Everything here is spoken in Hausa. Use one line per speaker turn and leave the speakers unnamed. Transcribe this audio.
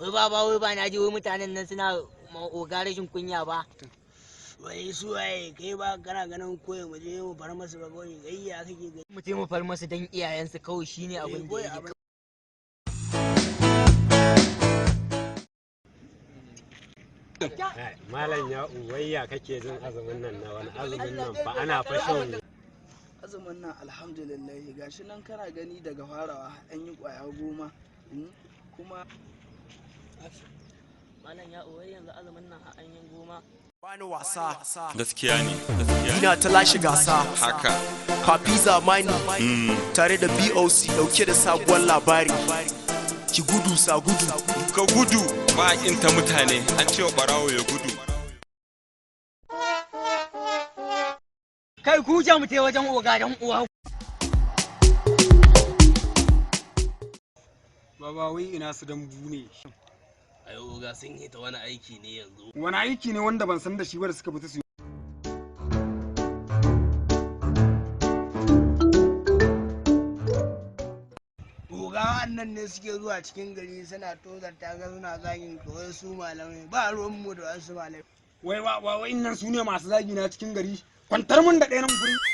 Wai baba, wai ba na ji wai mutanen nan suna ma oga rashin kunya ba.
Wai su waye? Kai ba kana ganin koyi mu je mu far masu ba kawai gayya kake gani.
Mu je mu far masu dan iyayensu kawai, shine abin da
kawai
yake.
Malam ya uwayya, kake jin azumin nan na wani azumin nan fa ana fa shan
Azumin nan alhamdulillah, gashi nan kana gani, daga farawa an yi kwaya 10, kuma
Malam ya uwai, yanzu azumin nan an yi 10.
Bani wasa.
Gaskiya ne, gaskiya.
Ina ta lashe gasa.
Haka.
Papi Zamani tare da BOC dauke da sabuwar labari. Ki gudu sa gudu.
Ka gudu ba a ƙinta mutane, an ce wa barawo ya gudu.
Kai, ku je mu tai wajen oga dan uwa.
Baba, wai ina su dambu ne?
Ai oga, sun hita wani aiki ne yanzu.
Wani aiki ne wanda ban san da shi ba da suka fita su yi?
Oga, wannan ne suke zuwa cikin gari suna tozarta ga, suna zagin ka, wai su malamai, ba ruwan mu da wasu malamai.
Wai wa wa nan su ne masu zagi na cikin gari? Kwantar mun da ɗaya nan guri.